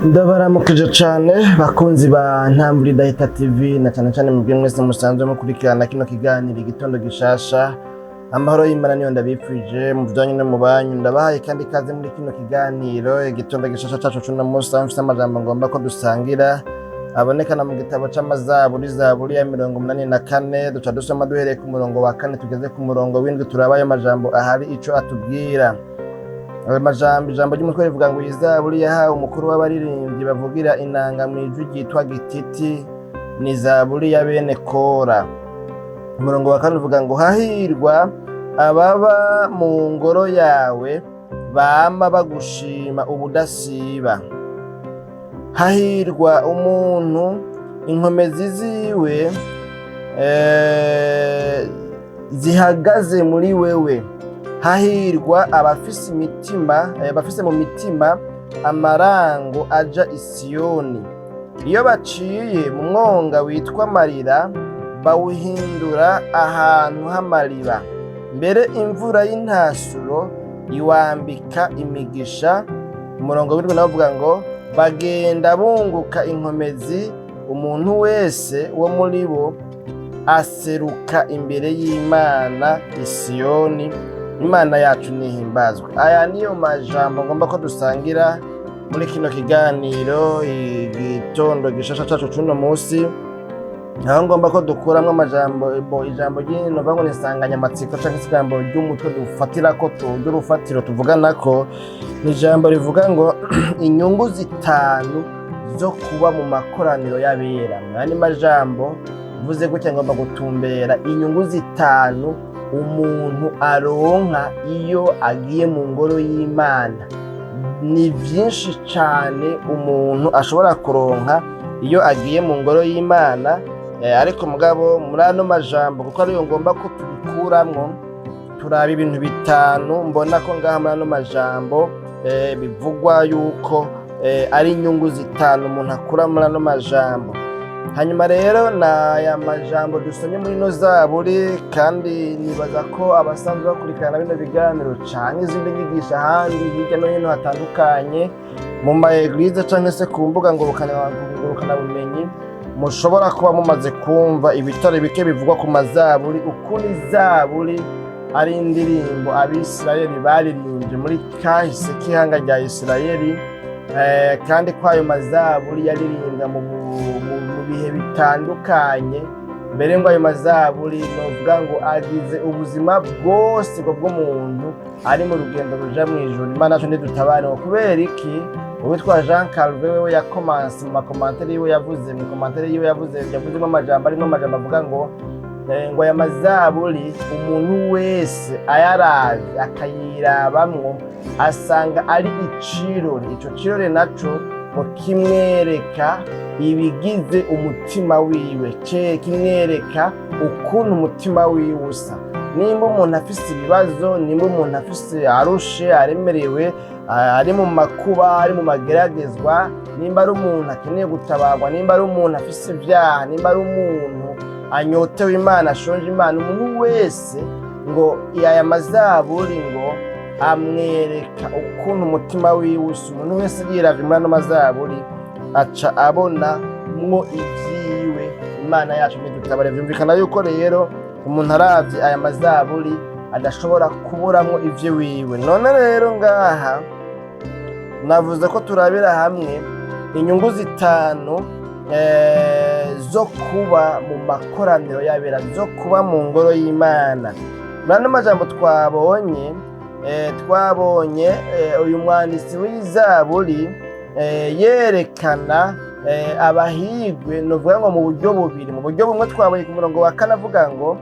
Ndabaramukije cane bakunzi ba Ntambwe Idahita TV, na cane cane mubwe mwese musanzwe mukurikirana kino kiganiro Igitondo Gishasha. Amahoro y'Imana niyo ndabipfuje mu vyanyu no mu banyu. Ndabahaye kandi ikaze muri kino kiganiro Igitondo Gishasha cacu c'uno munsi, aho mfise amajambo ngomba ko dusangira abonekana mu gitabo c'Amazaburi, Zaburi ya 84. Duca dusoma duhereye ku murongo wa 4 tugeze ku murongo w'7. Turaba ayo majambo ahari ico atubwira ayo majambo. Ijambo ry'umutwe rivuga ngo: "Iyi zaburi yahawe umukuru w'abaririmbyi bavugira inanga mu ijwi ryitwa Gititi, ni zaburi ya bene Kora." Umurongo wa 4 uvuga ngo: "Hahirwa ababa mu ngoro yawe, bama bagushima ubudasiba. Hahirwa umuntu inkomezi ziwe zihagaze muri wewe. Hahirwa abafise imitima, abafise mu mitima amarango aja i Siyoni. Iyo baciye mu mwonga witwa Marira, bawuhindura ahantu h'amariba. Mbere imvura y'intasuro iwambika imigisha." Umurongo w'7 nawo uvuga ngo: "Bagenda bunguka inkomezi, umuntu wese wo muri bo aseruka imbere y'Imana i Siyoni. Imana yacu nihimbazwe." Aya niyo majambo ngomba ko dusangira muri kino kiganiro Igitondo Gishasha cacu c'uno musi, aho ngomba ko dukuramwo amajambo bo ijambo ry'ino ngo ni insanganyamatsiko canke se ijambo ry'umutwe dufatirako, ry'urufatiro tuvuganako, ni ijambo rivuga ngo: inyungu zitanu zo kuba mu makoraniro y'abera. Mu yandi majambo mvuze gutya, ngomba gutumbera inyungu zitanu umuntu aronka iyo agiye mu ngoro y'Imana. Ni byinshi cyane umuntu ashobora kuronka iyo agiye mu ngoro y'Imana, ariko mugabo muri ano majambo, kuko ariyo ngomba ko tubikuramwo, turaba ibintu bitanu mbona ko ngaha muri ano majambo bivugwa yuko ari inyungu zitanu umuntu akura muri ano majambo. Hanyuma rero ni aya majambo dusomye muri ino zaburi, kandi nibaza ko abasanzwe bakurikirana bino biganiro canke izindi nyigisho ahandi hirya no hino hatandukanye mu ma église canke se ku mbuga ngurukanabumenyi, mushobora kuba mumaze kumva ibitari bike bivugwa ku mazaburi, ukuntu izaburi ari indirimbo Abisirayeli baririmbye muri kahise k'ihanga rya Isirayeli, kandi ko ayo mazaburi yaririmbwa mu bihe bitandukanye. Mbere ngo ayo mazaburi novuga ngo agize ubuzima bwose ngo bw'umuntu ari mu rugendo ruja mu ijuru. Imana yacu ntidutabare. Ngo kubera iki? Uwitwa Jean Calvin wewe yakomanse mu ma commentaires yiwe, yavuze mu commentaire yiwe, yavuzemo amajambo arimo amajambo avuga ngo ngo aya mazaburi umuntu wese ayaravye akayirabamwo asanga ari icirore. Ico cirore naco ngo kimwereka ibigize umutima wiwe, ce kimwereka ukuntu umutima wiwe usa. Nimba umuntu afise ibibazo, nimba umuntu afise arushe, aremerewe, ari mu makuba, ari mu mageragezwa, nimba ari umuntu akeneye gutabarwa, nimba ari umuntu afise ibyaha, nimba ari umuntu anyotewe Imana, ashonje Imana, umuntu wese ngo aya mazaburi ngo amwereka ukuntu umutima wiwe usa. Umuntu wese yiravye muri ano mazaburi aca abona mwo ivyiwe. Imana yacu ntidutabare. Vyumvikana yuko rero umuntu aravye aya mazaburi adashobora kuburamwo ivyo wiwe. None rero ngaha navuze ko turabira hamwe inyungu zitanu zo kuba mu makoraniro y'abera, zo kuba mu ngoro y'Imana. Muri ano majambo twabonye, twabonye uyu mwanditsi w'izaburi yerekana abahigwe, novuga ngo mu buryo bubiri. Mu buryo bumwe twabonye ku murongo wa 4 avuga ngo: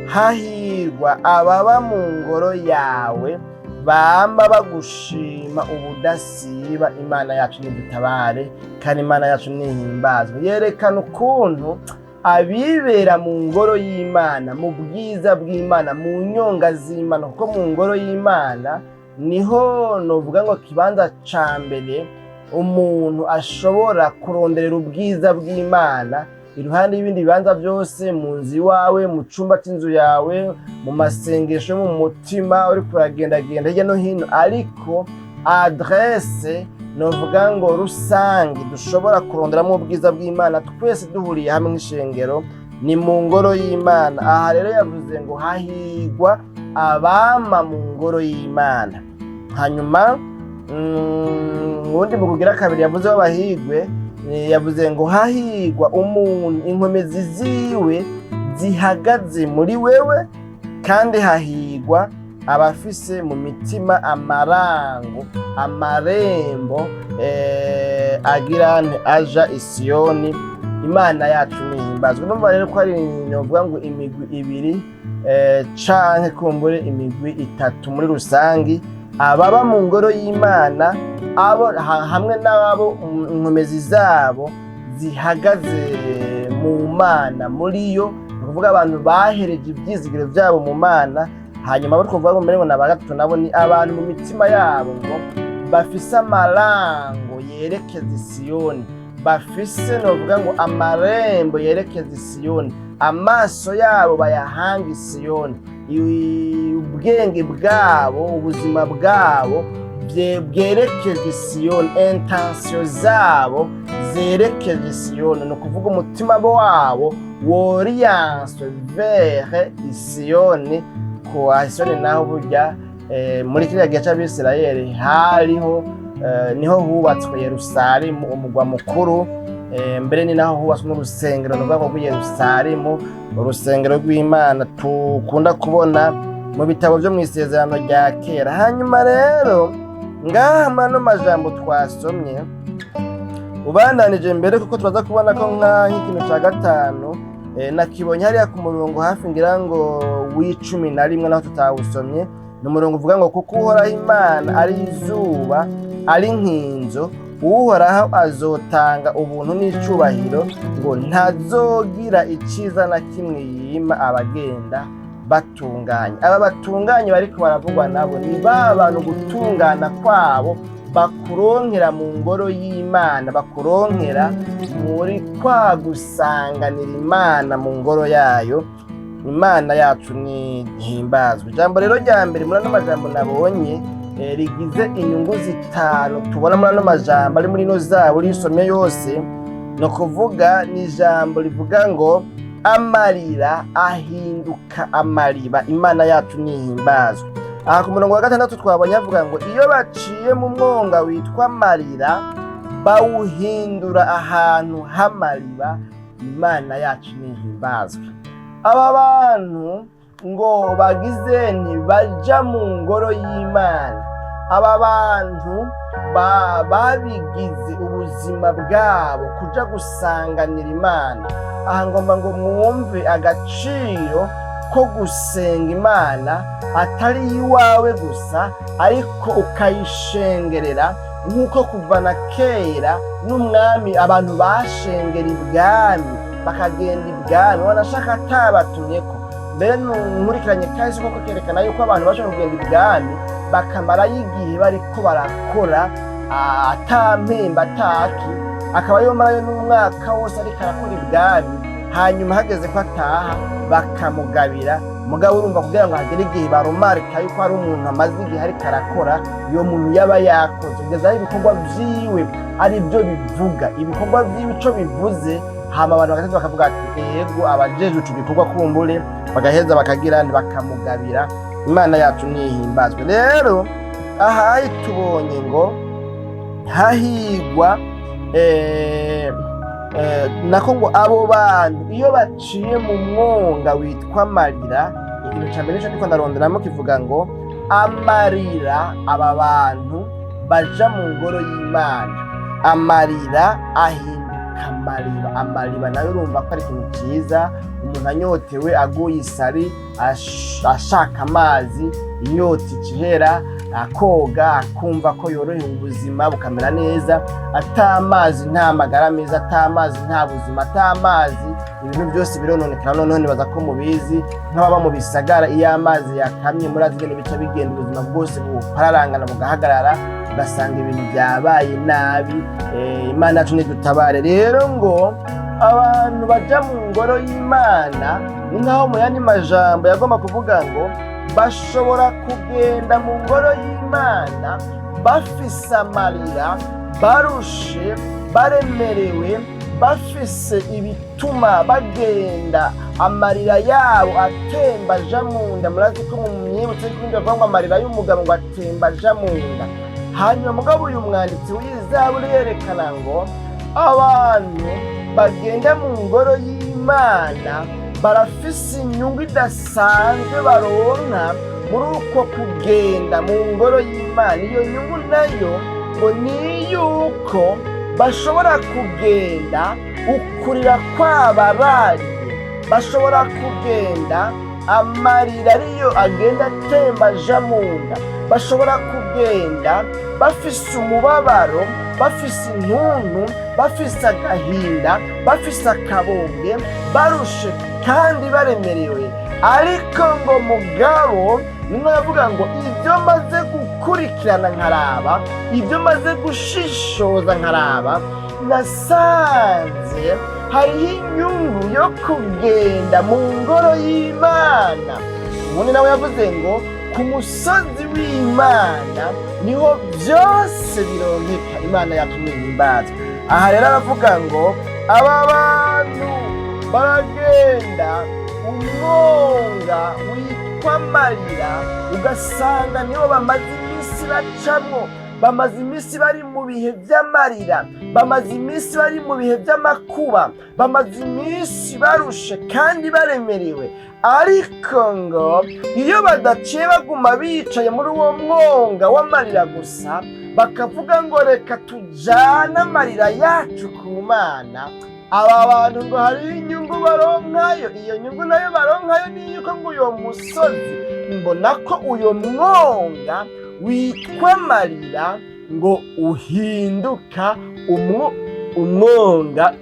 "Hahirwa ababa mu ngoro yawe, bama bagushima ubudasiba." Imana yacu nidutabare kandi Imana yacu nihimbazwe. Yerekana ukuntu abibera mu ngoro y'Imana, mu bwiza bw'Imana, mu nyonga z'Imana, kuko mu ngoro y'Imana niho novuga ngo kibanza ca mbere umuntu ashobora kuronderera ubwiza bw'Imana iruhande y'ibindi bibanza byose: mu nzu iwawe, mu cumba c'inzu yawe, mu masengesho, mu mutima, uriko uragendagenda hirya no hino. Ariko adresse Novuga ngo rusange dushobora kuronderamo ubwiza bw'Imana twese duhuriye hamwe nk'ishengero ni mu ngoro y'Imana. Aha rero yavuze ngo hahigwa abama mu ngoro y'Imana. Hanyuma uwundi mu kugira kabiri yavuze w'abahigwe, yavuze ngo hahigwa umuntu inkomezi ziwe zihagaze muri wewe, kandi hahigwa abafise mu mitima amarango, amarembo agira nte? Aja Isiyoni. Imana yacu nihimbazwe. Numva rero ko ari, novuga ngo imigwi ibiri, canke kumbure imigwi itatu muri rusangi: ababa mu ngoro y'Imana, abo hamwe n'abo inkomezi zabo zihagaze mu Mana, muri yo, ni ukuvuga abantu bahereje ivyizigiro vyabo mu Mana. Hanyuma abo twovuga ngo mbere ngo ni aba gatatu, nabo ni abantu mu mitima yabo ngo bafise amarango yerekeza Isiyoni, bafise, novuga ngo, amarembo yerekeza Isiyoni, amaso yabo bayahanga Isiyoni, ubwenge bwabo, ubuzima bwabo bwerekeje Isiyoni, intentions zabo zerekeje Isiyoni, ni ukuvuga umutima wabo woriyanswe vers Isiyoni. Ku Isiyoni naho burya, muri kiriya gihe c'Abisirayeli hariho, niho hubatswe Yerusalemu, umugwa mukuru. Mbere ni naho hubatswe n'urusengero, ni ukuvuga rw'i Yerusalemu, urusengero rw'Imana tukunda kubona mu bitabo vyo mw'Isezerano rya Kera. Hanyuma rero ngaha mano majambo twasomye, ubandanije mbere, kuko turaza kubona ko nk'ikintu ca gatanu, nakibonye hariya ku murongo hafi ngira ngo w'11, naho tutawusomye. Ni umurongo uvuga ngo kuko Uhoraho Imana ari izuba, ari nkinzo, Uhoraho azotanga ubuntu n'icubahiro, ngo ntazogira iciza na kimwe yima abagenda batunganye. Aba batunganye bariko baravugwa nabo ni ba bantu gutungana kwabo bakuronkera mu ngoro y'Imana, bakuronkera muri kwa gusanganira Imana mu ngoro yayo. Imana yacu ni himbazwe. Ijambo rero rya mbere muri ano majambo nabonye, rigize inyungu zitanu tubona muri ano majambo ari muri ino zaburi isomye yose, ni ukuvuga ni ijambo rivuga ngo amarira ahinduka amariba. Imana yacu nihimbazwe. Aha ku murongo wa 6 twabonye avuga ngo iyo baciye mu mwonga witwa amarira, bawuhindura ahantu h'amariba. Imana yacu nihimbazwe. Aba bantu ngo bagize ntibaja mu ngoro y'Imana, aba bantu babigize ubuzima bwabo kuja gusanganira Imana. Aha ngomba ngo mwumve agaciro ko gusenga Imana atari iwawe gusa, ariko ukayishengerera nk'uko kuva na kera n'umwami abantu bashengera ibwami, bakagenda ibwami wanashaka atabatumyeko. Mbere nkurikiranye kahise koko kerekana yuko abantu bashobora kugenda ibwami bakamarayo igihe bariko barakora, atampemba ataki, akaba yomarayo n'umwaka wose ariko arakora ibwami. Hanyuma hageze ko ataha bakamugabira. Mugabo urumva, kugira ngo hagere igihe barumarika yuko hari umuntu amaze igihe ariko arakora, uyo muntu yaba yakoze kugeza aho ibikorwa vyiwe ari byo bivuga, ibikorwa vyiwe ico bivuze. Hama abantu bagaheza bakavuga ati ego, abajejwe ico gikorwa kumbure bagaheza bakagira bakamugabira. Imana yacu nihimbazwe. Rero aha tubonye ngo hahigwa, nako ngo abo bantu iyo baciye mu mwonga witwa amarira, ikintu ca mbere nico ndiko ndaronderamo kivuga ngo amarira, aba bantu baja mu ngoro y'Imana, amarira ahinduka amariba. Amariba nayo urumva ko ari ikintu ciza. Umuntu anyotewe, aguye isari, ashaka amazi, inyota ikihera, akoga, akumva ko yorohewe, ubuzima bukamera neza. Ata amazi nta magara meza, ata amazi nta buzima, ata amazi ibintu byose birononekara. Noneho nibaza ko mubizi nk'ababa mu bisagara, iyo amazi yakamye murazi ingene bica bigenda, ubuzima bwose bupararangana, bugahagarara, ugasanga ibintu byabaye nabi. Imana yacu nidutabare. Rero ngo abantu baja mu ngoro y'Imana ni nk'aho mu yandi majambo yagomba kuvuga ngo bashobora kugenda mu ngoro y'Imana bafise amarira. Barushe, baremerewe, bafise ibituma bagenda amarira yabo atemba aja mu nda. Murazi ko mu myibutso y'ikundi bavuga ngo amarira y'umugabo ngo atemba aja mu nda. Hanyuma mugabo uyu mwanditsi w'izaburi yerekana ngo abantu bagenda mu ngoro y'Imana barafise inyungu idasanzwe baronka muri uko kugenda mu ngoro y'Imana. Iyo nyungu nayo ngo ni iy'uko bashobora kugenda ukurira kwababariye, bashobora kugenda amarira ariyo agenda atemba aja mu nda, bashobora kugenda bafise umubabaro, bafise intuntu, bafise agahinda, bafise akabonge, barushe kandi baremerewe. Ariko ngo mugabo nimwe yavuga ngo ibyo maze gukurikirana nkaraba, ibyo maze gushishoza nkaraba, nasanze hariho inyungu yo kugenda mu ngoro y'Imana. Ubundi nawe yavuze ngo ku musozi w'Imana niho byose bironkeka. Imana yacu nihimbazwa. Aha rero aravuga ngo aba bantu baragenda umwonga witwa amarira, ugasanga nibo bamaze iminsi bacamwo, bamaze iminsi bari mu bihe by'amarira, bamaze iminsi bari mu bihe by'amakuba, bamaze iminsi barushe kandi baremerewe. Ariko ngo iyo badaciye baguma bicaye muri uwo mwonga w'amarira gusa, bakavuga ngo reka tujane amarira yacu ku Mana, aba bantu ngo hariho inyungu baronkayo. Iyo nyungu nayo baronkayo ni yuko ngo uyo musozi, mbona ko uyo mwonga witwa amarira, ngo uhinduka umwonga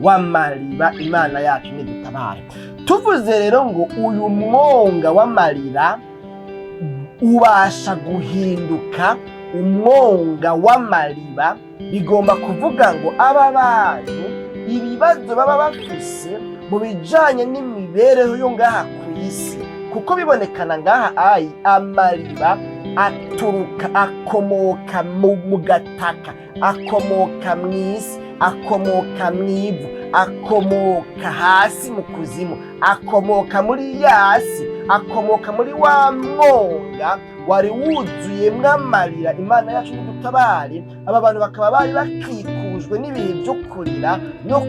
w'amariba. Imana yacu nidutabare. Tuvuze rero ngo uyu mwonga w'amarira ubasha guhinduka umwonga w'amariba, bigomba kuvuga ngo aba bantu ibibazo baba bafise mu bijanye n'imibereho yo ngaha ku isi, kuko bibonekana ngaha ayi amariba aturuka, akomoka mu gataka, akomoka mu isi, akomoka mu ivu, akomoka hasi mu kuzimu, akomoka muri yasi, akomoka muri wa mwonga wari wuzuyemwo amarira. Imana yacu n'udutabare. Aba bantu bakaba bari bakikujwe n'ibihe byo kurira no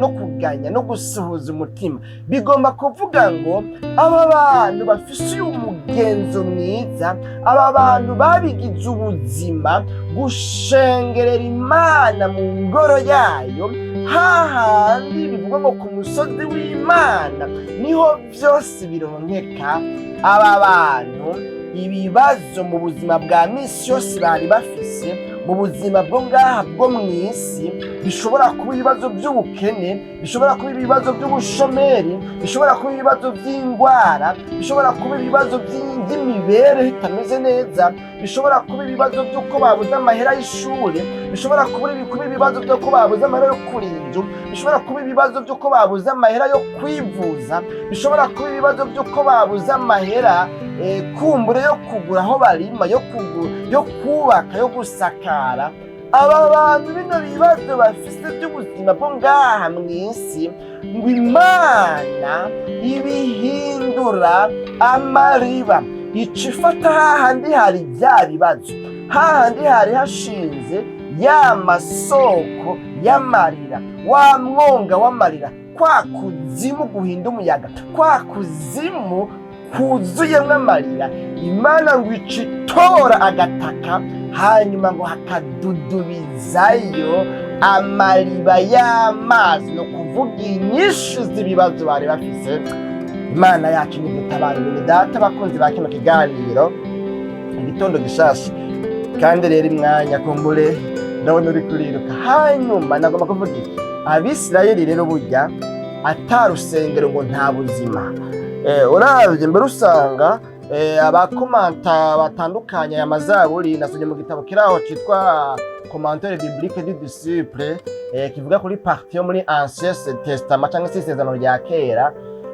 kuganya no gusuhuza umutima. Bigomba kuvuga ngo aba bantu bafise uyu mugenzo mwiza, aba bantu babigize ubuzima gushengerera Imana mu ngoro yayo, hahandi bivugwa ngo ku musozi w'Imana niho byose bironkeka, aba bantu ibibazo mu buzima bwa misi yose bari bafise mu buzima bwo ngaha bwo mu isi, bishobora kuba ibibazo by'ubukene, bishobora kuba ibibazo by'ubushomeri, bishobora kuba ibibazo by'indwara, bishobora kuba ibibazo by'imibereho itameze neza, bishobora kuba ibibazo by'uko babuze amahera y'ishuri, bishobora kuba ibibazo by'uko babuze amahera yo kuri inzu, bishobora kuba ibibazo by'uko babuze amahera yo kwivuza, bishobora kuba ibibazo by'uko babuze amahera kumbure yo kugura aho barima, yo kugura, yo kubaka, yo gusakara. Aba bantu bino bibazo bafise by'ubuzima bwo ngaha mu isi, ngo Imana ibihindura amariba. Ica ifata hahandi hari bya bibazo, hahandi hari hashinze ya masoko y'amarira, wa mwonga w'amarira, kwa kuzimu guhinda umuyaga, kwa kuzimu kuzuyemwo amarira. Imana ngo ica itora agataka, hanyuma ngo hakadudubizayo amariba y'amazi, ni ukuvuga inyishu z'ibibazo bari bafise. Imana yacu nidutabara. Bene data bakunzi ba kino kiganiro Igitondo Gishasha, kandi rero imwanya kumbure ndabona uri kuriruka. Hanyuma nagomba kuvuga iki? Abisirayeli rero burya ata rusengero ngo nta buzima. Uravye mbere usanga abakomanta batandukanye aya mazaburi, nasomye mu gitabo kiraho citwa Commentaire biblique du disciple, kivuga kuri partie yo muri Ancien Testament cyangwa se Isezerano rya Kera,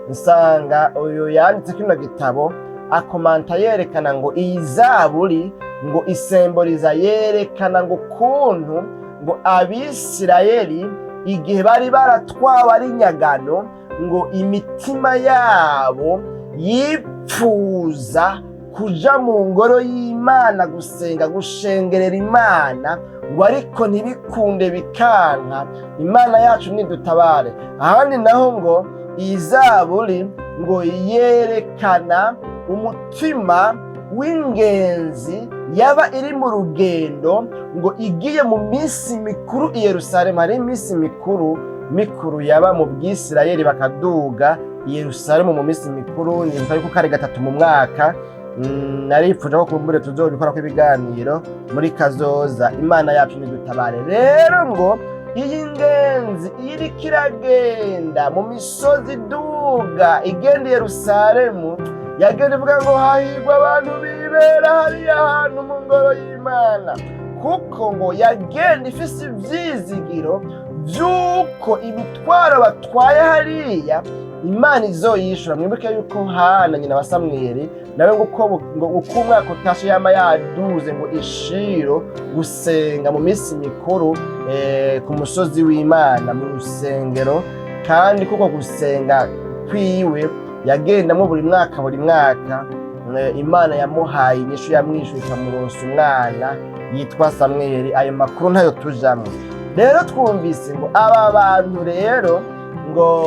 nsanga uyu yanditse kino gitabo akomanta yerekana ngo iyi zaburi Ngo isemboriza, yerekana ngo ukuntu ngo Abisirayeli igihe bari baratwawe ari nyagano, ngo imitima yabo yipfuza kuja mu ngoro y'Imana gusenga, gushengerera Imana, ngo ariko ntibikunde, bikanka. Imana yacu nidutabare. Ahandi naho ngo iyi zaburi ngo yerekana umutima w'ingenzi yaba iri mu rugendo, ngo igiye mu minsi mikuru i Yerusalemu. Hari iminsi mikuru mikuru yaba mu Bwisirayeli, bakaduga i Yerusalemu mu minsi mikuru. Nibuka yuko kari gatatu mu mwaka. Naripfuje ko kumbure tuzobikorako ibiganiro muri kazoza. Imana yacu nidutabare. Rero ngo iyi ngenzi iriko iragenda mu misozi iduga igenda i Yerusalemu, yagenda ivuga ngo hahirwa abantu bibera hariya hantu mu ngoro y'Imana, kuko ngo yagenda ifise ivyizigiro vy'uko imitwaro batwaye hariya Imana izoyishura. Mwibuke yuko Hana, nyina wa Samweli, nawe ngo uko umwaka utashe yama yaduze ngo ishiro gusenga mu minsi mikuru ku musozi w'Imana mu rusengero, kandi kuko gusenga kwiwe yagendamo buri mwaka buri mwaka, Imana yamuhaye inyishu, yamwishuye ikamuronsa umwana yitwa Samweli. Ayo makuru ntayo tujamwo. Rero twumvise ngo aba bantu rero ngo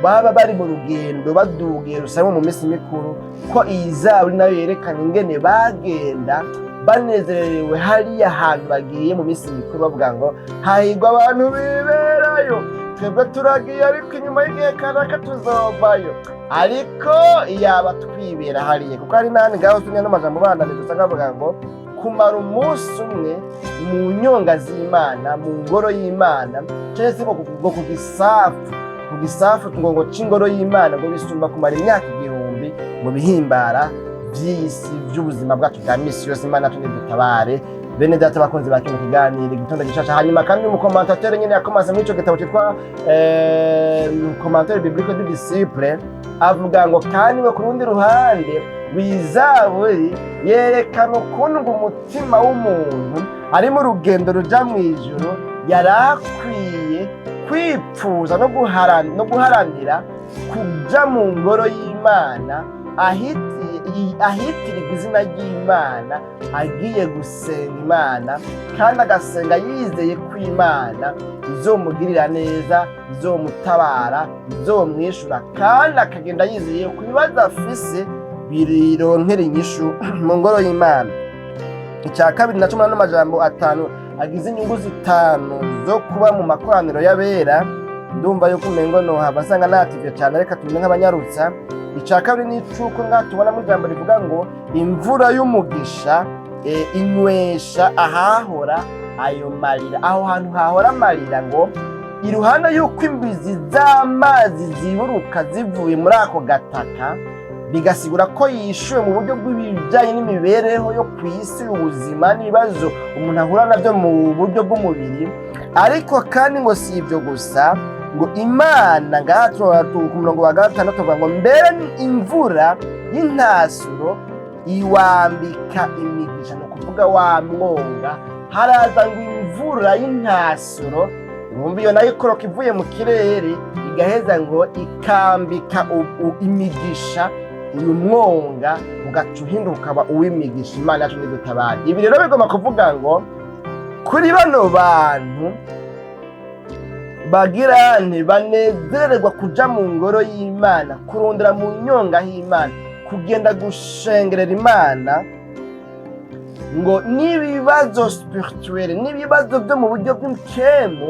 baba bari mu rugendo baduga Yerusalemu mu minsi mikuru, ko iyi zaburi nayo yerekana ingene bagenda banezerewe hariya hantu bagiye mu minsi mikuru, bavuga ngo hahirwa abantu biberayo, twebwe turagiye ariko inyuma y'igihe kanaka tuzovayo, ariko yaba twibera hariya. Kuko hari n'ahandi ngaho tumwe n'amajambo bandanije usanga bavuga ngo kumara umunsi umwe mu nyonga z'Imana, mu ngoro y'Imana, cyangwa se ngo ku gisafu ngo c'ingoro y'Imana, ngo bisumba kumara imyaka 1000 mu bihimbara vy'isi vy'ubuzima bwacu bwa misi yose. Imana yacu nidutabare. Bene data bakunzi ba kino kiganiro Igitondo Gishasha, hanyuma kandi umu commentateur nyene yakomase muri ico gitabo citwa Commentaire biblique du disciple avuga ngo kandi ngo ku rundi ruhande w'izaburi yerekana ukuntu ngo umutima w'umuntu ari mu rugendo ruja mu ijuru yari akwiye kwipfuza no guharanira kuja mu ngoro y'Imana ahitirirwa izina ry'Imana, agiye gusenga Imana, kandi agasenga yizeye ko Imana izomugirira neza, izomutabara, izomwishura, kandi akagenda yizeye ku bibazo afise bironkera inyishu mu ngoro y'Imana. Icya kabiri naco, muri ano majambo atanu agize inyungu zitanu zo kuba mu makoraniro y'abera, ndumva yuko umengo nohava nsanga nativye cane, reka tumeze nk'abanyarutsa. Icya kabiri ni icuko ngaha tubona mu ijambo rivuga ngo imvura y'umugisha inywesha ahahora ayo marira. Aho hantu hahora amarira, ngo iruhande y'uko imbizi z'amazi ziburuka zivuye muri ako gataka, bigasigura ko yishuwe mu buryo bw'ibijyanye n'imibereho yo ku isi, ubuzima n'ibibazo umuntu ahura nabyo mu buryo bw'umubiri. Ariko kandi ngo si ibyo gusa, ngo Imana ngaha ku murongo wa gatandatu tuvuga ngo mbere imvura y'intasuro iwambika imigisha. Ni ukuvuga wa mwonga haraza ngo imvura y'intasuro, urumva iyo nayo ikoroka ivuye mu kirere, igaheza ngo ikambika imigisha uyu mwonga, ugaca uhinduka ukaba uw'imigisha. Imana yacu ntidutabare. Ibi rero bigomba kuvuga ngo kuri bano bantu bagira nti banezererwa kuja mu ngoro y'Imana, kurondera mu nyonga h'Imana, kugenda gushengerera Imana, ngo n'ibibazo spirituel, n'ibibazo byo mu buryo bw'impwemu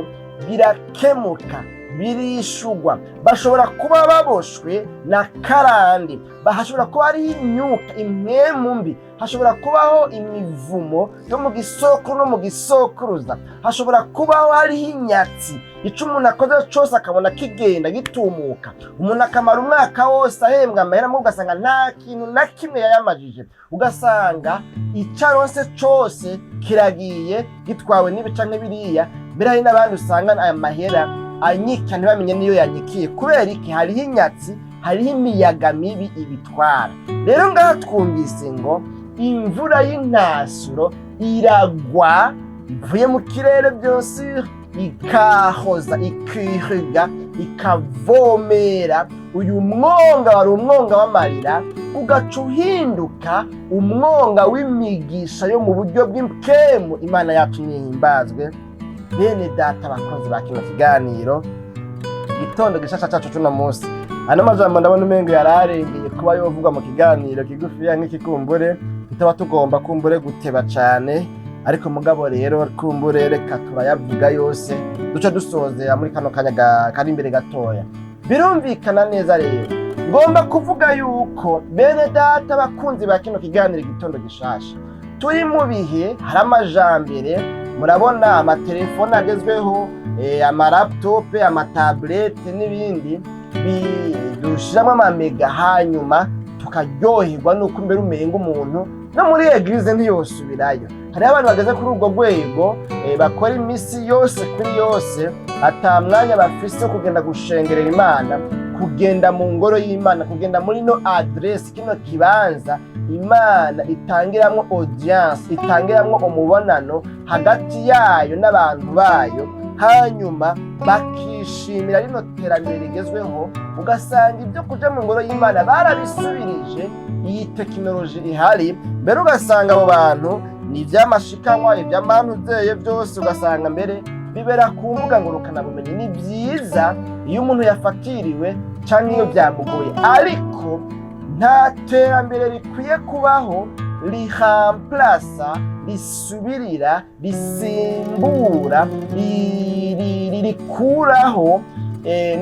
birakemuka, birishugwa. Bashobora kuba baboshwe na karande, hashobora kuba hariho imyuka, impwemu mbi, hashobora kubaho imivumo yo mu gisokuru no mu gisokuruza, hashobora kubaho hariho inyatsi, ico umuntu akoze cose akabona kigenda gitumuka, umuntu akamara umwaka wose ahembwa amahera, ugasanga nta kintu na kimwe yayamajije, ugasanga ico aronse cose kiragiye gitwawe n'ibica nk'ibiriya. Mbere hari n'abandi usanga aya mahera anyika ntibamenye niyo yanyikiye. Kubera iki? Hariho inyatsi, hariho imiyaga mibi ibitwara. Rero ngaha twumvise ngo Imvura y'intasuro iragwa ivuye mu kirere byose, ikahoza, ikihiga, ikavomera uyu mwonga wari umwonga w'amarira, ugaca uhinduka umwonga w'imigisha yo mu buryo bw'impwemu. Imana yacu nihimbazwe. Bene data, bakozi ba kino kiganiro Igitondo Gishasha cacu cuno munsi, ano majambo ndabona umengo yararengeye kuba yovugwa mu kiganiro kigufiya nk'ikikumbure, tutaba tugomba kumbure guteba cane. Ariko mugabo rero kumbure reka turayavuga yose, duce dusozera muri kano kanya kari imbere gatoya. Birumvikana neza rero, ngomba kuvuga yuko, bene data bakunzi ba kino kiganiro Igitondo Gishasha, turi mu bihe hari amajambere. Murabona amatelefone agezweho, amalaptop, amatablette n'ibindi dushiramo amamega, hanyuma tukaryoherwa nuko imbere umenga umuntu no muri église ntiyosubirayo. Hariho abantu bageze kuri urwo rwego, bakora imisi yose kuri yose, ata mwanya bafise wo kugenda gushengerera Imana, kugenda mu ngoro y'Imana, kugenda muri no adresse, kino kibanza Imana itangiramwo audience, itangiramwo umubonano hagati yayo n'abantu bayo, hanyuma bakishimira rino terambere rigezweho. Ugasanga ibyo kuja mu ngoro y'Imana barabisubirije iyi tekinoloji ihari. Mbere ugasanga abo bantu ni ivy'amashikanwa, ivy'amanuzeye byose, ugasanga mbere bibera ku mbuga ngurukanabumenyi. Ni byiza iyo umuntu yafatiriwe canke iyo byamugoye, ariko nta terambere rikwiye kubaho rihamplasa, risubirira, risimbura, rikuraho,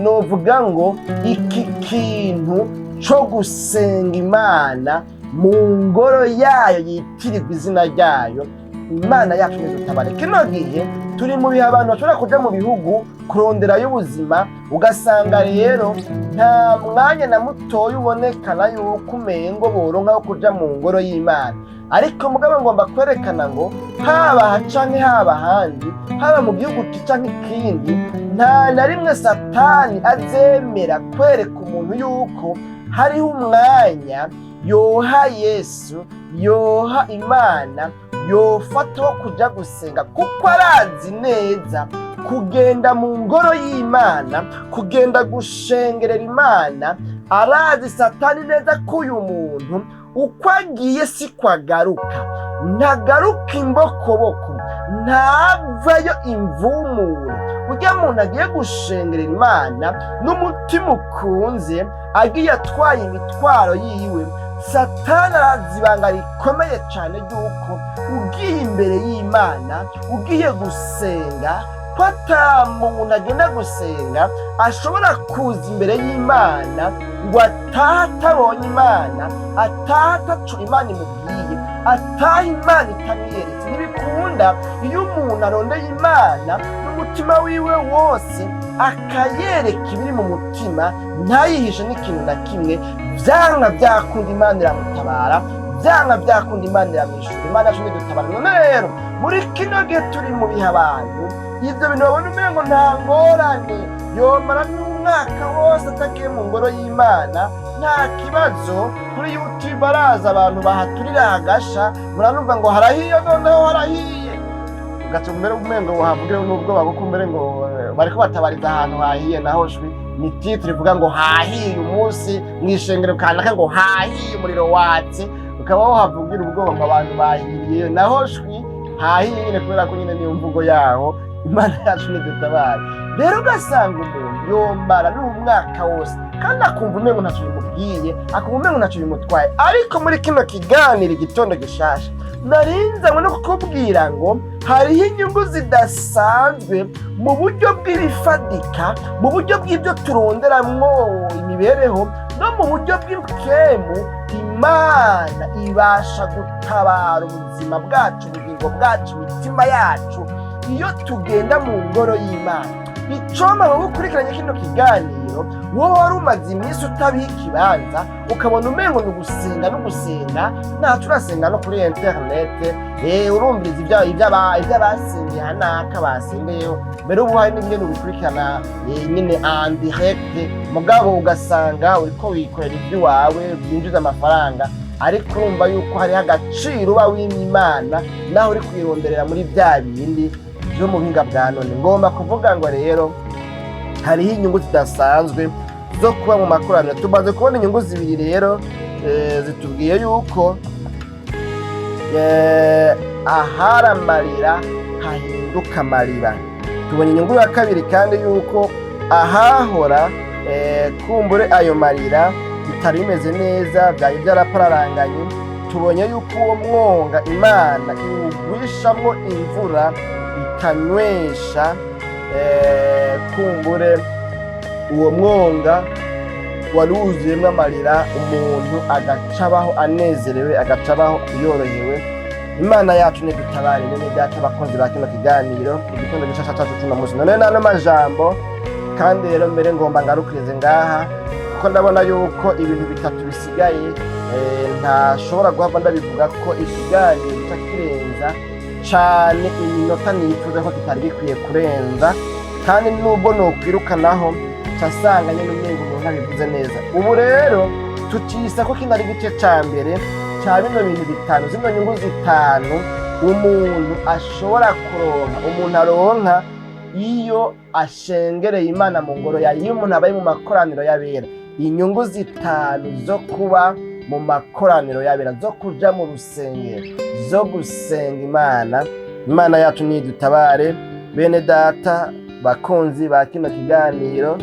novuga ngo iki kintu co gusenga Imana mu ngoro yayo yitirirwa izina ryayo. Imana yacu nidutabare. Kino gihe turi mu bihe abantu bashobora kuja mu bihugu kuronderayo ubuzima, ugasanga rero nta mwanya na mutoya ubonekana yuko umengo boronka wo kuja mu ngoro y'Imana. Ariko mugabo ngomba kwerekana ngo haba aha canke haba ahandi, haba mu gihugu iki canke ikindi, nta na rimwe Satani azemera kwereka umuntu yuko hariho umwanya yoha Yesu, yoha Imana, yofata wo kuja gusenga, kuko arazi neza kugenda mu ngoro y'Imana, kugenda gushengerera Imana. Arazi Satani neza ko uyu muntu uko agiye siko agaruka. Ntagaruka imbokoboko, ntavayo imvumure. Ujya muntu agiye gushengerera Imana n'umutima ukunze, agiye atwaye imitwaro yiwe, Satani arazi ibanga rikomeye cyane ry'uko ugiye imbere y'Imana, ugiye gusenga, ko ata muntu agenda gusenga ashobora kuza imbere y'Imana ngo atahe atabonye Imana, atahe ataco Imana imubwiye, atahe Imana itamwiyeretse. Ntibikunda. Iyo umuntu arondeye Imana n'umutima wiwe wose, akayereka ibiri mu mutima, ntayihishe n'ikintu na kimwe, vyanka byakunda Imana iramutabara, vyanka byakunda Imana iramwishura. Imana yacu nidutabara. None rero muri kino gihe turi mu bihe abantu ivyo bintu babona umengo nta ngorane, yomara n'umwaka wose atagiye mu ngoro y'Imana, nta kibazo. Kuri YouTube araza abantu bahaturira hagasha, muranumva ngo harahiye, noneho harahiye, ugaca mbere umengo wahavugire n'ubwoba, kuko mbere ngo bariko batabariza ahantu hahiye. Naho shwi ni titre ivuga ngo hahiye umunsi mw'ishengero kanaka, ngo hahiye, umuriro watse, ukaba wahavugira ubwoba ngo abantu bahiriyeyo. Naho shwi hahiye nyine, kubera ko nyine niyo mvugo yaho. Imana yacu nidutabare. Rero ugasanga umuntu yombara n'umwaka wose kandi akumva umengo ntacyo bimubwiye, akumva umengo ntacyo bimutwaye. Ariko muri kino kiganiro Igitondo Gishasha narinzanywe no kukubwira ngo hariho inyungu zidasanzwe mu buryo bw'ibifadika, mu buryo bw'ibyo turonderamwo imibereho, no mu buryo bw'impwemu. Imana ibasha gutabara ubuzima bwacu, ubugingo bwacu, imitima yacu, iyo tugenda mu ngoro y'Imana. Icompa wowe ukurikiranye kino kiganiro, wowe wari umaze iminsi utabiha ikibanza, ukabona umengo ni ugusenga no gusenga, ntaco urasenga no kuri interinete, urumviriza ivy'abasengeye hanaka basengeyeho. Mbere ubu hari n'ingene ubikurikirana, nyine en direct, mugabo ugasanga uriko wikorera ivy'iwawe byinjiza amafaranga. Ariko urumva yuko hariho agaciro uba wimye Imana naho uri kuyironderera muri bya bindi byo mu buhinga bwa none. Ngomba kuvuga ngo rero hariho inyungu zidasanzwe zo kuba mu makoraniro. Tumaze kubona inyungu zibiri rero, zitubwiye yuko ahari amarira hahinduka amariba. Tubona inyungu ya kabiri kandi yuko ahahora kumbure ayo marira bitari bimeze neza, byari byarapararanganye, tubonye yuko uwo mwonga Imana iwugwishamwo imvura ikanywesha kumbure uwo mwonga wari wuzuyemo amarira, umuntu agacabaho anezerewe, agacabaho yorohewe. Imana yacu nidutabare. Bene data, abakunzi ba kino kiganiro, igitondo gishasha cacu cuno munsi, none nano majambo kandi rero mbere ngomba ngarukirize ngaha, kuko ndabona yuko ibintu bitatu bisigaye ntashobora guhava ndabivuga ko ikiganiro gica kirenza cane iminota nifuza ko kitari gikwiye kurenza. Kandi nubwo nokwirukanaho casanga nyene umengo umuntu abivuze neza. Ubu rero tukisa ko kino ari igice ca mbere ca bino bintu bitanu, zino nyungu zitanu umuntu ashobora kuronka, umuntu aronka iyo ashengereye Imana mu ngoro yayo, iyo umuntu abaye mu makoraniro y'abera. Inyungu zitanu zo kuba mu makoraniro y'abera, zo kuja mu rusengero, zo gusenga Imana. Imana yacu nidutabare. Bene data, bakunzi ba kino kiganiro,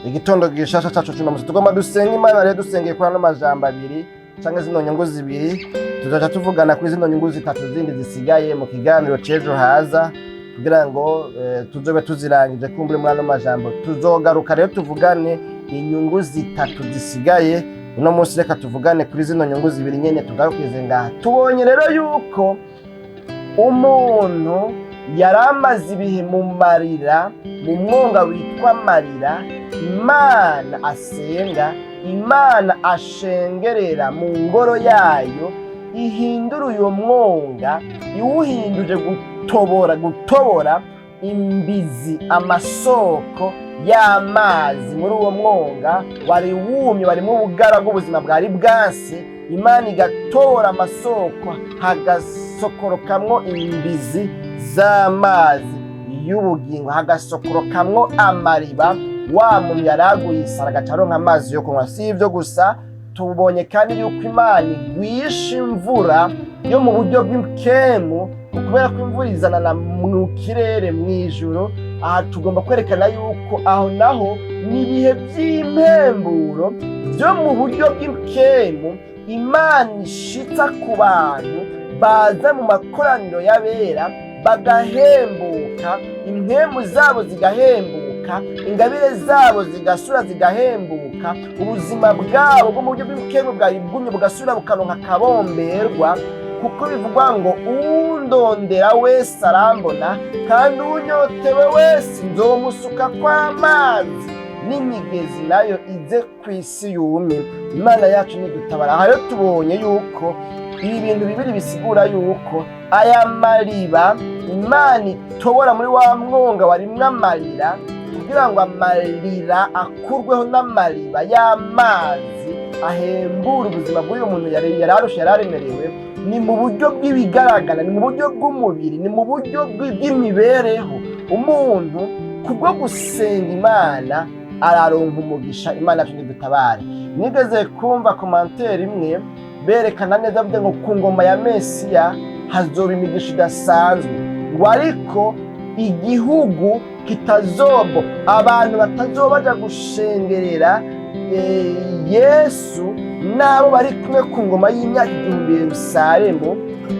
igitondo gishasha cacu cuno musi, tugomba dusenga Imana rero dusengeye kuri ano majambo abiri canke zino nyungu zibiri. Tuzaca tuvugana kuri zino nyungu zitatu zindi zisigaye mu kiganiro c'ejo haza, kugira ngo tuzobe tuzirangije. Kumbure muri ano majambo tuzogaruka rero tuvugane inyungu zitatu zisigaye. Uno munsi reka tuvugane kuri zino nyungu zibiri nyene, tugarukize ngaha. Tubonye rero yuko umuntu yari amaze ibihe mu marira, mu mwonga witwa amarira, Imana asenga, Imana ashengerera mu ngoro yayo, ihindura uyo mwonga, iwuhinduje gutobora imbizi, amasoko y'amazi muri uwo mwonga wari wumye, warimo ubugara bw'ubuzima bwari bwanse. Imana igatora amasoko, hagasokorokamwo imbizi z'amazi y'ubugingo, hagasokorokamwo amariba. Wa muntu yaraguye isara agaca aronka amazi yo kunywa. Si ibyo gusa, tubonye kandi yuko Imana igwisha imvura yo mu buryo bw'ikemu, kubera ko imvura izanana mu kirere, mu ijuru. Aha tugomba kwerekana yuko aho naho ni ibihe by'impemburo byo mu buryo bw'ikemu Imana ishitsa ku bantu baza mu makoraniro y'abera, bagahembuka, impemu zabo zigahembuka, ingabire zabo zigasura zigahembuka, ubuzima bwabo bwo mu buryo bw'ikemu bwari bwumye bugasubira bukaronka akabomberwa, kuko bivugwa ngo: "Undondera wese arambona, kandi unyotewe wese nzomusuka kw'amazi n'imigezi nayo ize ku isi yumye." Imana yacu nidutabara. Aha rero tubonye yuko ibi bintu bibiri bisigura yuko aya mariba Imana itobora muri wa mwonga warimwo amarira, kugira ngo amarira akurweho n'amariba y'amazi ahembura ubuzima bw'uyu muntu yari arushe, yari aremerewe, ni mu buryo bw'ibigaragara, ni mu buryo bw'umubiri, ni mu buryo bw'imibereho. Umuntu kubwo gusenga Imana araronka umugisha. Imana yacu ntidutabare. Nigeze kumva commentaire imwe berekana neza, bavuga ngo ku ngoma ya Mesiya hazoba imigisha idasanzwe, ngo ariko igihugu kitazobo abantu batazoba baja gushengerera Yesu n'abo bari kumwe ku ngoma y'imyaka 1000 Yerusalemu,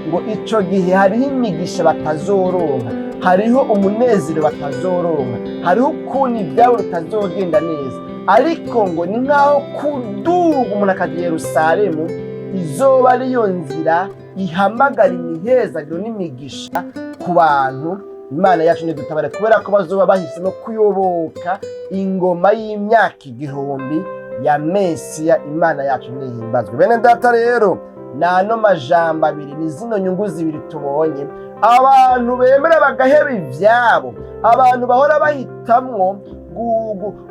ngo ico gihe hariho imigisha batazoronka, hariho umunezero batazoronka, hariho ukuntu ibyabo bitazogenda neza. Ariko ngo ni nk'aho kuduga umuntu akajya i Yerusalemu izoba ariyo nzira ihamagara imihezagiro n'imigisha ku bantu. Imana yacu ntidutabare, kubera ko bazoba bahisemo kuyoboka ingoma y'imyaka 1000 ya Mesiya. Imana yacu ntihimbazwe. Bene data, rero ni ano majambo abiri, ni zino nyungu zibiri tubonye. Abantu bemera bagaheba ivyabo, abantu bahora bahitamwo.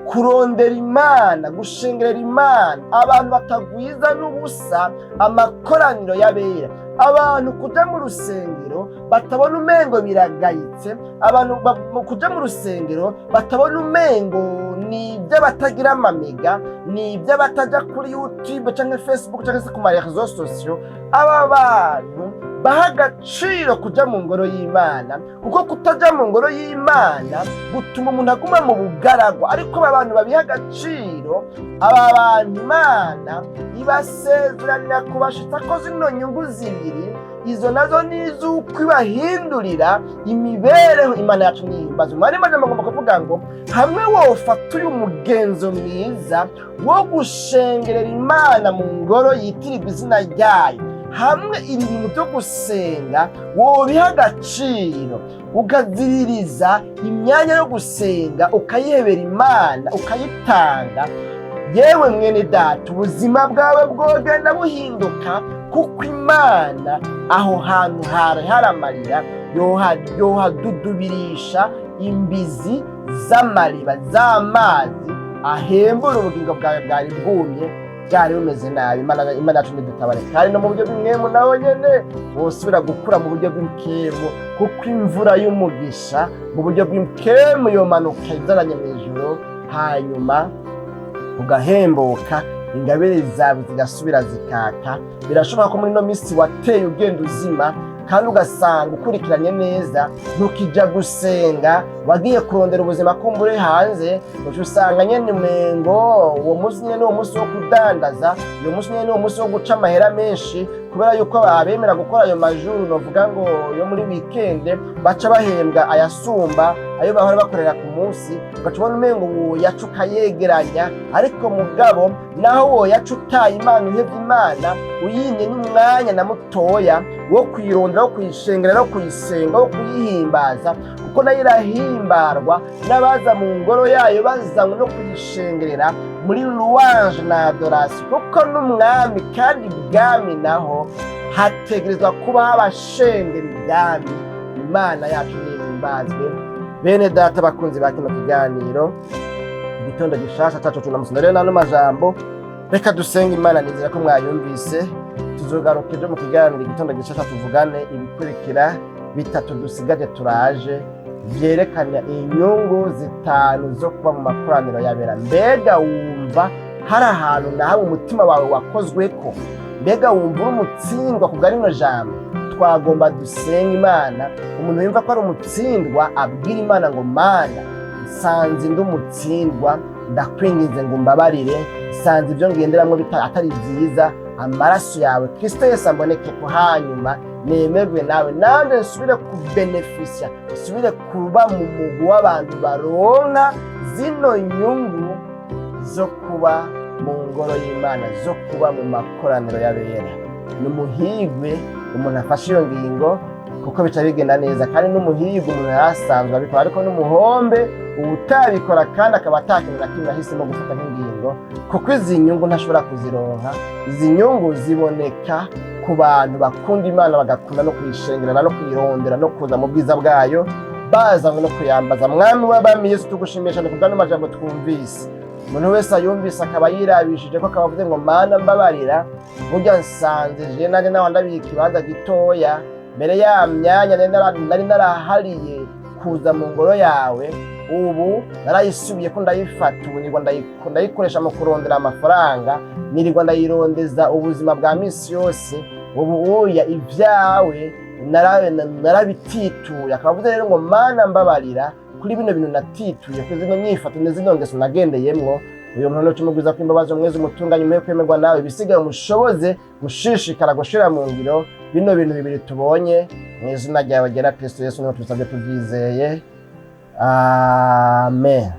Kurondera Imana, gushengerera Imana, abantu batagwiza n'ubusa amakoraniro y'abera, abantu kuja mu rusengero batabona umengo biragayitse, abantu kuja mu rusengero batabona umengo ni iby'abatagira amamega, ni iby'abataja kuri YouTube canke Facebook canke se ku ma réseaux sociaux. Aba bantu baha agaciro kuja mu ngoro y'Imana, kuko kutaja mu ngoro y'Imana gutuma umuntu aguma mu bugaragwa. Ariko aba bantu babiha agaciro, aba bantu Imana ibasezeranira kubashitsa ko zino nyungu zibiri, izo nazo ni iz'uko ibahindurira imibereho. Imana yacu nihimbaza. Umwari majambo agomba kuvuga ngo hamwe wofata uyu mugenzo mwiza wo gushengerera Imana mu ngoro yitirirwa izina ryayo, hamwe ibi bintu byo gusenga wobiha agaciro, ukaziririza imyanya yo gusenga, ukayihebera Imana, ukayitanga, yewe mwene data, ubuzima bwawe bwogenda buhinduka, kuko Imana aho hantu hari haramarira yohadudubirisha imbizi z'amariba z'amazi ahembura ubugingo bwawe bwari bwumye, bwari bumeze nabi. Imana yacu ntidutabare. Kandi no mu buryo bw'impwemu naho nyene wosubira gukura mu buryo bw'impwemu, kuko imvura y'umugisha mu buryo bw'impwemu yomanuka izananye mu ijuru, hanyuma ugahembuka, ingabire zawe zigasubira zikaka. Birashoboka ko muri ino minsi wateye ugenda uzima, kandi ugasanga ukurikiranye neza ntukijya gusenga, wagiye kurondera ubuzima kumbure hanze, uca usanga nyene umengo uwo munsi nyene ni uwo munsi wo kudandaza, uwo munsi nyene ni uwo munsi wo guca amahera menshi, kubera yuko abemera gukora ayo majuru, novuga ngo yo muri weekend, baca bahembwa ayasumba ayo bahora bakorera ku munsi, ugaca ubona umengo woyaca ukayegeranya. Ariko mugabo naho woyaca utaye Imana, uhevye Imana, uyimye n'umwanya na mutoya wo kuyirondera, wo kuyishengera no kuyisenga, wo kuyihimbaza, kuko nayo irahimbarwa n'abaza mu ngoro yayo bazanywe no kuyishengerera muri louange na adoration, kuko n'umwami, kandi ibwami naho hategerezwa kuba abashengera ibwami. Imana yacu nihimbazwe. Bene data bakunzi ba kino kiganiro Igitondo Gishasha cacu tunamusinda, rero n'ano majambo reka dusenga Imana. Nizera ko mwayumvise. Tuzogaruka ejo mu kiganiro Igitondo Gishasha, tuvugane ibikurikira bitatu dusigaje turaje, vyerekana inyungu zitanu zo kuba mu makoraniro y'abera. Mbega wumva hari ahantu nawe umutima wawe wakozweko? Mbega wumva uri umutsindwa ku bwa rino jambo? Twagomba dusenga Imana. Umuntu yumva ko ari umutsindwa abwira Imana ngo: "Mana, nsanze ndi umutsindwa, ndakwinginze ngo umbabarire. Nsanze ibyo ngenderamwo atari byiza. Amaraso yawe Kristo Yesu amboneke ko, hanyuma nemerwe nawe, nanjye nsubire kubenefisya, nsubire kuba mu mugwi w'abantu baronka zino nyungu zo kuba mu ngoro y'Imana, zo kuba mu makoraniro y'abera." Ni umuhigwe umuntu afashe iyo ngingo, kuko bica bigenda neza, kandi n'umuhigwe umuntu yarasanzwe abikora, ariko n'umuhombe uwutabikora kandi akaba atakintu na kimwe ahisemo gufata nk'ingingo, kuko izi nyungu ntashobora kuzironka. Izi nyungu ziboneka ku bantu bakunda Imana, bagakunda no kuyishengerana no kuyirondera no kuza mu bwiza bwayo bazanywe no kuyambaza. Mwami w'abami Yesu, tugushimiye cyane kubw'ano majambo twumvise. Umuntu wese ayumvise akaba yirabishije ko, akaba avuze ngo: "Mana, mbabarira, burya nsanze je nanjye nawe ndabika ikibanza gitoya mbere ya myanya nari narahariye kuza mu ngoro yawe. Ubu narayisubiye ko ndayifata, ubu nirirwa ndayikoresha mu kurondera amafaranga, nirirwa ndayirondeza ubuzima bwa misi yose. Ubu uya ibyawe narabitituye." Akaba avuze rero ngo: "Mana, mbabarira kuri bino bintu natituye, kuri zino nyifato n'izino ngeso nagendeyemwo." Uyu muntu cumugwiza ko imbabazi, umwezi umutunganye, umuhe kwemerwa nawe, ibisigaye umushoboze gushishikara gushira mu ngiro bino bintu bibiri tubonye. Mu izina ryawe ryera Kristo Yesu niho tubisabye tubyizeye, amen.